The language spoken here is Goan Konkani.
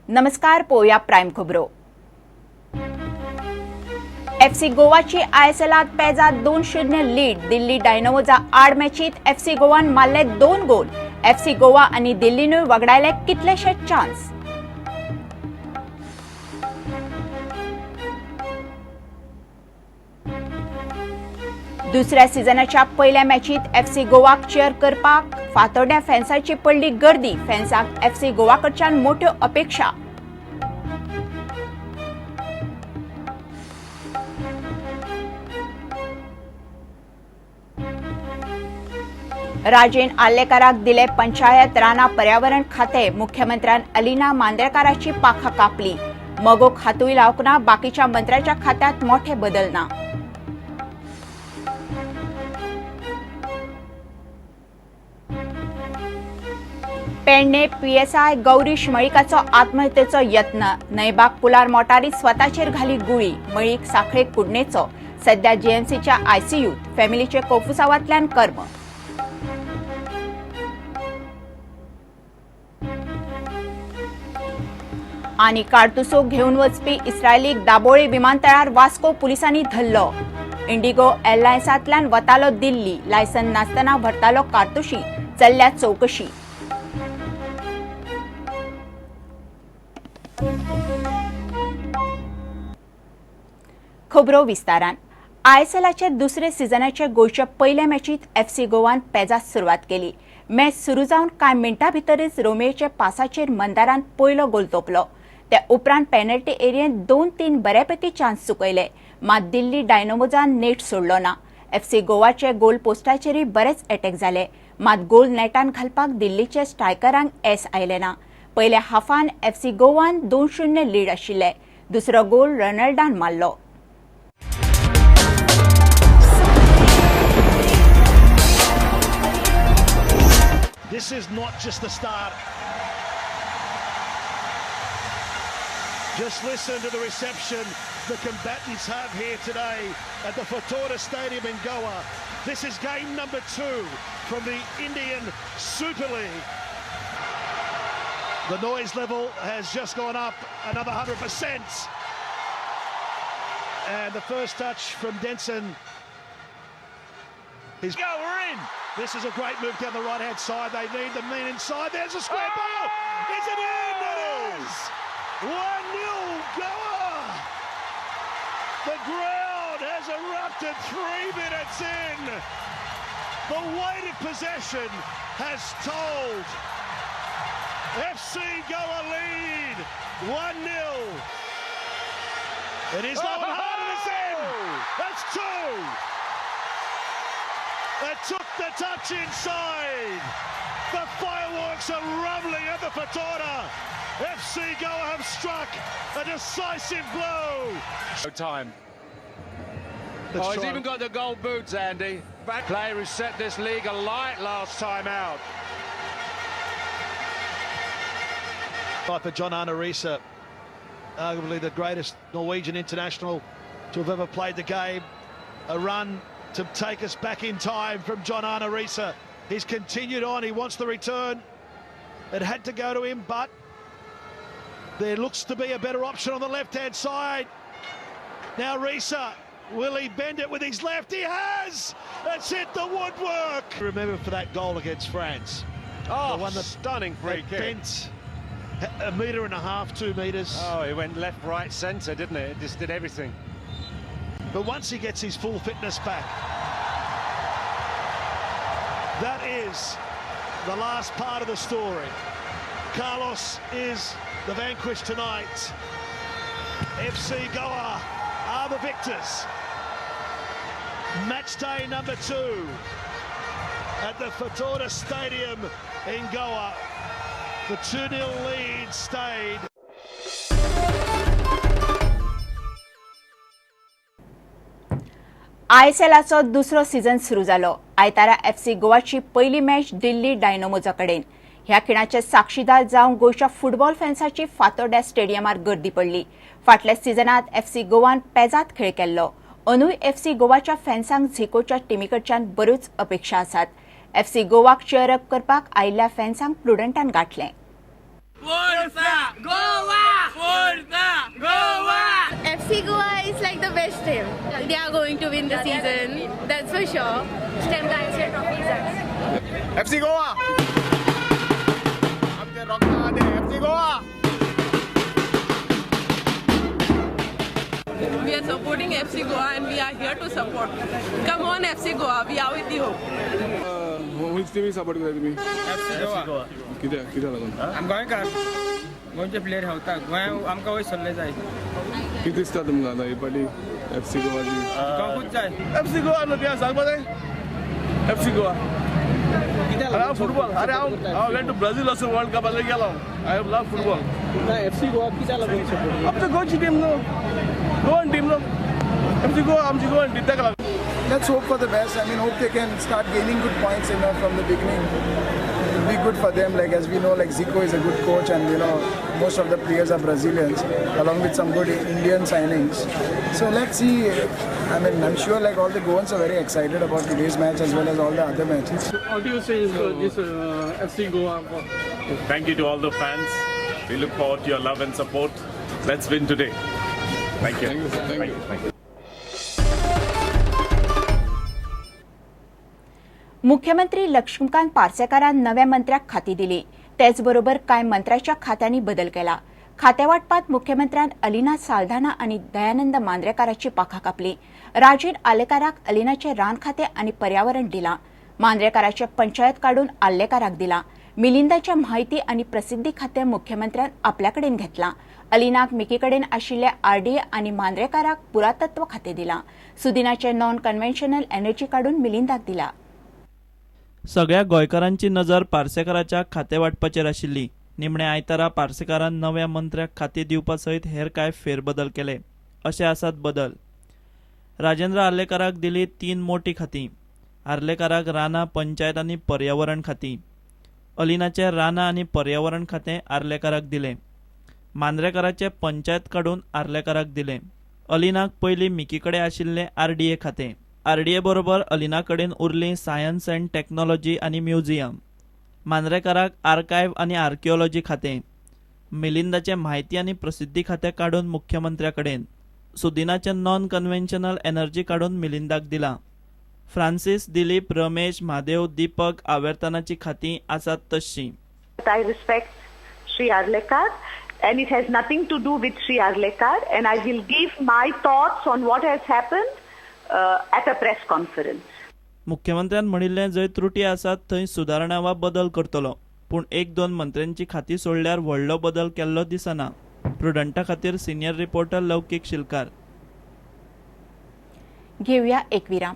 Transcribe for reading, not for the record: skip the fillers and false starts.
नमस्कार, पोवया प्रायम खबरो. एफसी गोवाची आयएसएलात पेजात 2-0 लीड. दिल्ली डायनामोजा आड मॅचीत एफसी गोवान मारले 2 गोल. एफसी गोवा आनी दिल्लीनूय वगडायले कितलेशे चान्स. दुसऱ्या सिजनाच्या पहिल्या मॅचीत एफसी गोवाक चेअर करपाक फातोड्या फॅन्साची पडली गर्दी. फॅन्साक एफसी गोवा कडच्यान मोठ्यो अपेक्षा. राजेन आर्लेकाराक दिले पंचायत रानां पर्यावरण खाते. मुख्यमंत्र्यान अलिना मांद्रेकाराची पाखां कापली. मगो खातूय लावंक ना. बाकीच्या मंत्र्याच्या खात्यात मोठे बदल ना. पेडणे पीएसआय गौरीश मळिकाचो आत्महत्येचो यत्न. नयबाग पुलार मोटारी स्वताचेर घाली गुळी. मळीक साखळे कुडणेचो सध्या जीएमसीच्या आयसीयूत. फॅमिलीचे कोफुसावांतल्यान कर्म. आनी काडतुसो घेवन वचपी इस्रायलीक दाबोळे विमानतळार वास्को पुलिसांनी धरलो. इंडिगो एअरलायन्सांतल्यान वतालो दिल्ली. लायसन नासतना व्हरतालो कारतुशी. चल्ल्या चवकशी. खबरो विस्तारान. आयएसएलाचे दुसरे सिजनाचे गोंयच्या पयल्या मॅचीत एफसी गोवान पेजात सुरवात केली. मॅच सुरू जावन कांय मिनटां भितरच रोमेयोच्या पासाचेर मंदारान पयलो गोल तोपलो. त्या उपरांत पेनल्टी एरियेंत 2-3 बऱ्यापैकी चान्स चुकयले. मात दिल्ली डायनामोजान नेट सोडलो ना. एफसी गोवाचे गोल पोस्टाचेरय बरेच अटॅक जाले. मात गोल नेटान घालपाक दिल्लीचे स्ट्रायकरांक येस आयलें ना. पयल्या हाफान एफसी गोवान 2-0 लीड आशिल्ले. दुसरो गोल रोनाल्डान मारलो. This is not just the start. Just listen to the reception the combatants have here today at the Fatorda Stadium in Goa. This is game number 2 from the Indian Super League. The noise level has just gone up another 100%. And the first touch from Denson. He's go, we're in. This is a great move down the right-hand side. They need the men inside. There's a square ball. Is it in? It is. 1-0 Goa. The ground has erupted 3 minutes in. The weight of possession has told. FC Goa lead 1-0. It is low and hard, and it's in. That's 2. It took the touch inside. The fireworks are rumbling at the Fatorda. FC Goa have struck a decisive blow. No time. Let's Oh, he's try. even got the gold boots, Andy. Back player who set this league alight last time out. For John Arne Riise, arguably the greatest Norwegian international to have ever played the game. A run to take us back in time from John Arne Riise. He's continued on. He wants the return. It had to go to him, but there looks to be a better option on the left-hand side. Now Riise, will he bend it with his left? He has! It's hit the woodwork! Remember for that goal against France. Oh, The one that stunning free that kick. bent a metre and a half, 2 metres. Oh, it went left, right, centre, didn't it? It just did everything. But once he gets his full fitness back, that is the last part of the story. Carlos is the vanquished tonight. FC Goa are the victors. Match day number 2 at the Fatorda Stadium in Goa. The 2-0 lead stayed. आयएसएलाचो दुसरो सीझन सुरू जालो. आयतारा एफसी गोवाची पयली मॅच दिल्ली डायनामोजा कडेन. ह्या खिणाचे साक्षीदार जावन गोंयच्या फुटबॉल फॅन्साची फातोड्या स्टेडियमार गर्दी पडली. फाटल्या सिजनात एफसी गोवान पेजात खेळ केल्लो. अंदूय एफसी गोवाच्या फॅन्सांक झिकोच्या टिमीकडच्यान बऱ्योच अपेक्षा आसात. एफसी गोवाक चिअर अप करपाक आयिल्ल्या फॅन्सांक प्रुडंटान गांठलें. Forza Goa! Forza Goa! FC Goa is like the best team. They are going to win the season, that's for sure. FC Goa! आमचे रोखा FC Goa! We are supporting FC Goa and we are here to support. Come on FC Goa, we are with you. Which team support करता तुम्ही? FC Goa. कित्याक कित्याक लागून? आम गोंयकार, गोंयचे प्लेयर खेळटा, गोंया आमकां वयर सरले जाय. कितें दिसता तुमकां आतां ही पाटी एफसी गोवाची? गोंकूच जाय. एफसी गोवा न्हू तें सांगपा जाय. एफसी गोवा. अरे हांव फुटबॉल, अरे हांव हांव वेंट टू ब्राझील असो वर्ल्ड कप गेलो. I love football. FC Goa कित्याक लागून सपोर्ट? आमची गोंयची टीम न्हू, गोवन टीम न्हू एफसी गोवा, आमची गोवन टीम ताका लागून. Let's hope for the best. I mean, hope they can start gaining good points, you know, from the beginning. It'll be good for them. Like, as we know, like Zico is a good coach, and you know, most of the players are Brazilians, along with some good Indian signings. So let's see. I mean, I'm sure like all the Goans are very excited about today's match as well as all the other matches. How do you say this FC Goa? Thank you to all the fans. We look forward to your love and support. Let's win today. Thank you. Thank you, sir. Thank you. Thank you. मुख्यमंत्री लक्ष्मीकांत पार्सेकारान नव्या मंत्र्याक खाती दिली. त्याचबरोबर कांय मंत्र्याच्या खात्यांनी बदल केला. खाते वाटपात मुख्यमंत्र्यान अलिना साल्दाना आनी दयानंद मांद्रेकाराची पाखां कापली. राजीन आलेकाराक अलिनाचे रान खाते आनी पर्यावरण दिला. मांद्रेकाराचे पंचायत काडून आल्लेकाराक दिला. मिलिंदाच्या म्हायती आनी प्रसिद्धी खातें मुख्यमंत्र्यान आपल्या कडेन घेतलां. अलिनाक मिकी कडेन आशिल्ले आरडीए आनी मांद्रेकाराक पुरातत्व खातें दिलां. सुदिनाचे नॉन कन्व्हेन्शनल एनर्जी काडून मिलिंदाक दिला. सगळ्या गोंयकारांची नजर पार्सेकाराच्या खातें वांटपाचेर आशिल्ली. निमणे आयतारा पार्सेकारान नव्या मंत्र्याक खातीं दिवपा सयत हेर कांय फेरबदल केले. अशे आसात बदल. राजेंद्र आर्लेकाराक दिली 3 मोटी खातीं. आर्लेकाराक रानां, पंचायत आनी पर्यावरण खातीं. अलिनाचें रानां आनी पर्यावरण खातें आर्लेकाराक दिलें. मांद्रेकाराचें पंचायत काडून आर्लेकाराक दिलें. अलिनाक पयलीं मिकी कडेन आशिल्लें आरडीए खातें. आरडीए बरोबर अलिना कडेन उरली सायन्स अँड टॅक्नॉलॉजी आनी म्युझियम. मांद्रेकाराक आर्कायव आनी आर्किओलॉजी खातें. मिलिंदाचें म्हायती आनी प्रसिद्धी खातें काडून मुख्यमंत्र्या कडेन. सुदिनाचें नॉन कन्व्हेन्शनल एनर्जी काडून मिलिंदाक दिलां. फ्रांसीस, दिलीप, रमेश, म्हादेव, दीपक आवर्तनाची खातीं आसात तश्शीं. I respect Shri Arlekar and it has nothing to do with Shri Arlekar and I will give my thoughts on what has happened at a press conference. मुख्यमंत्र्यान म्हणिल्लें जंय त्रुटी आसात थंय सुदारणा वा बदल करतलो, पूण 1-2 मंत्र्यांची खाती सोडल्यार व्हडलो बदल केल्लो दिसना. प्रुडंटा खातीर सिनियर रिपोर्टर लौकीक शिलकार. घेऊया एक विराम.